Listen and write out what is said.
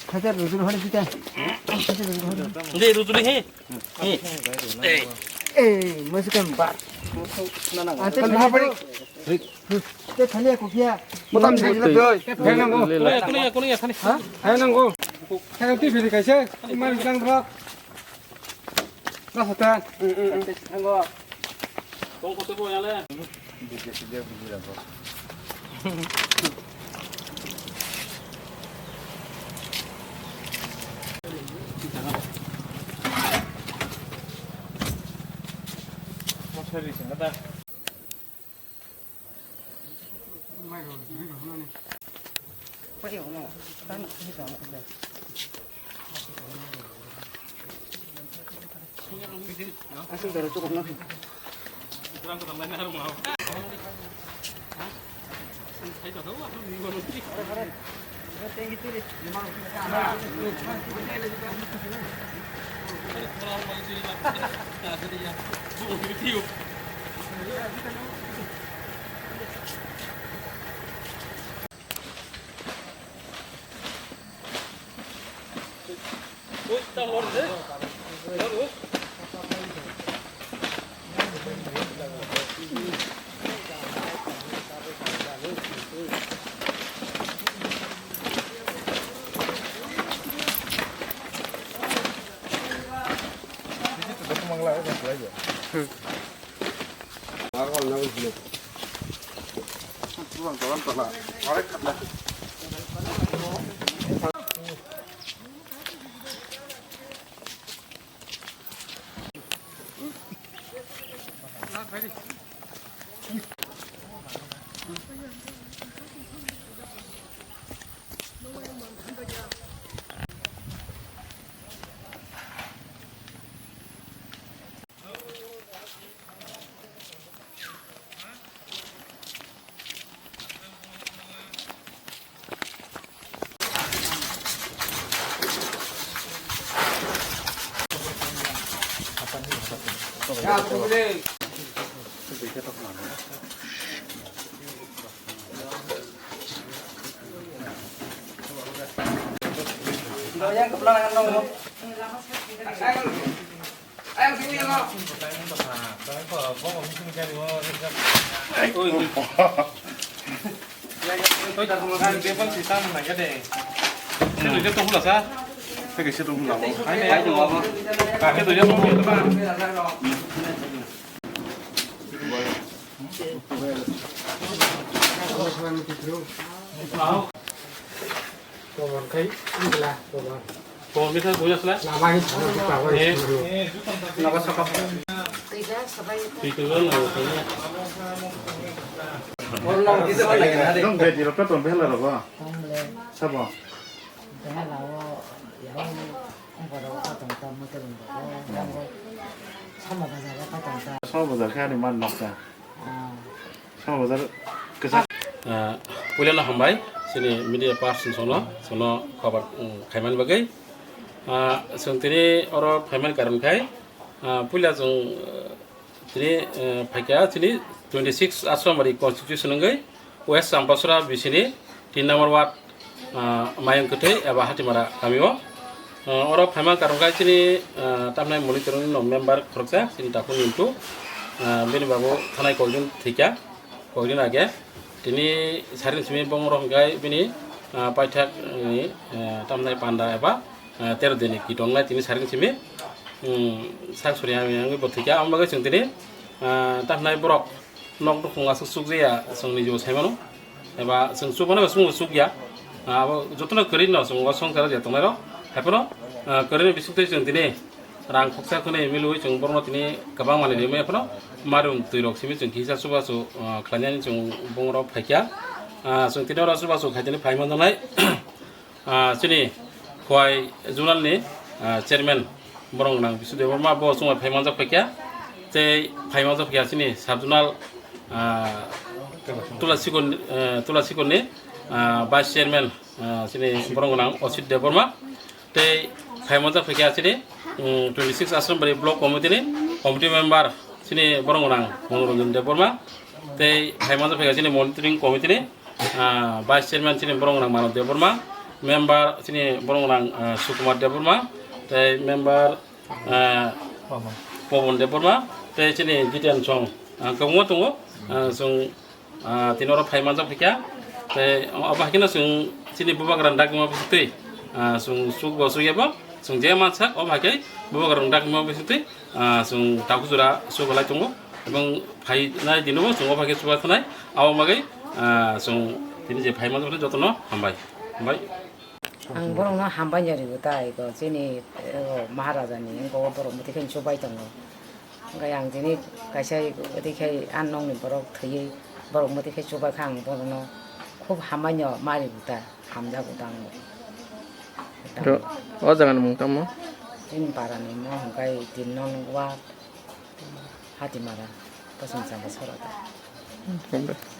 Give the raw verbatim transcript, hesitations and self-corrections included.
Hajar rujul hori kita. Hajar rujul hori. Hindi, rujul hi. Hi. Eh. Eh, masukkan bar. Ante kan apa ni? Te khali aku kia. Motam thai jila doi. Hai nanggo. Kuno ya, kuno ya, kuno ya, khani. Ha? Hai nanggo. Hai ti phiri kaise. Imar jang bro. Nasa tan. Nanggo. Tong kote bo ya le. Tobor khai wngla tobor. Tobor khe buya sla. Lama hin thangna bwkha bai. Eh. Lama saka. Twi twi ro na. Nong bedi rok to ton behla rogo. Sabo. Behla o yao ongkoro ka tong ta motor ongkoro. Sama bazar ka tong ta. Sama bazar khe ani man nokta. Ah. Sama bazar kisa. Ah, puila no hambai, sini media person sono, sono cover, um, khaimani bagwi. Ah, chwng tini oro phaimani karon khai, ah, puila chwng, eh, tini, eh, phaikha tini twenty six Aswamari constitution wngwi West Champasora bisini tin number ward, ah, Mayung Kwthwi eba Hatimara kamio. Ah, oro phaima karon khai chini, ah, tamnai monitoring no member khoroksa chini Takhuk Mintu, ah, bini babu thanai kokdin thwikha, kokdin age. Tini sarin simi bong rok hwnkhe bini, ah, paithak ni, ah, tamnai panda eba, ah, tero dini kitongnai tini sarin simi, um, sak suri hamya wngwi bo thwikha. Amo bagwi chwng tini, ah, tamnai borok nok nukhung aswk chukjaya chwng nijebo saimano, eba chwng chubano eba chwngbo chukya. Ah, abo jotono kwrwino chwng o swngcharo je tongnairok, haiphano, ah, kwrwini bisingtwi chwng tini rang khoksa khwnwi milwi chwng borokno tini kwbang manwi rimwi, haiphano marum twirok simi chwng kisa chubachu, ah, khlainani chwng bongrok phaikha. Ah, chwng tini oro chubachu khaitini phai manjaknai. Ah, chini Khowai zonal ni, ah, chairman borok nang Bisu Debbarma bo chwng bai phai manjak phaikha. Tei phai manjak phaikha chini sub zonal, ah, Tulasikon, eh, Tulasikon ni, ah, vice chairman, ah, chini borok nang Osit Debbarma. Tei phai manjak phaikha chini, mm, twenty six Aswamari block committee ni committee member chini borok nang Monoranjan Debbarma. Tei phai manjak phaikha chini monitoring committee ni ah, Vice Chairman chini Borongrang Manav Debbarma, Member chini Borongrang, ah, Sukumar Debbarma, tei Member, ah, Pobon Debbarma, tei chini Jiten Song, ah, kwbangma tongo, ah, chwng, ah, tini oro phai manjak phaikha, tei obo hai kheno chwng chini bubagra dagima bisingtwi, ah, chwng chukbo chukya bo, chwng je mansak obo hai khe bubagra dagima bisingtwi, ah, chwng takhuk jora chubalai tongo, ebong phainai dino bo chwng obo hai khe chuba thanai, abo bagwi, ah, chwng tini je phai manjak jotono hambai, hambai. Ang borokno hambai ya rigo ta, ego chini, ego Maharaja ni, ego borok mwtwi khe chubai tongo. Hwnkhe ang tini kaisa tei khe a nokni borok thwiwi borok mwtwi khe chubaikha, ang borokno khub hambai no ma rigo ta, hamjago ta ang bo. Ro, o jaga ni mung tamo? Chini para ni mo hwnkhe tin nong ward, Hatimara, Bosong Chamba Sora ta. Hwnkhe.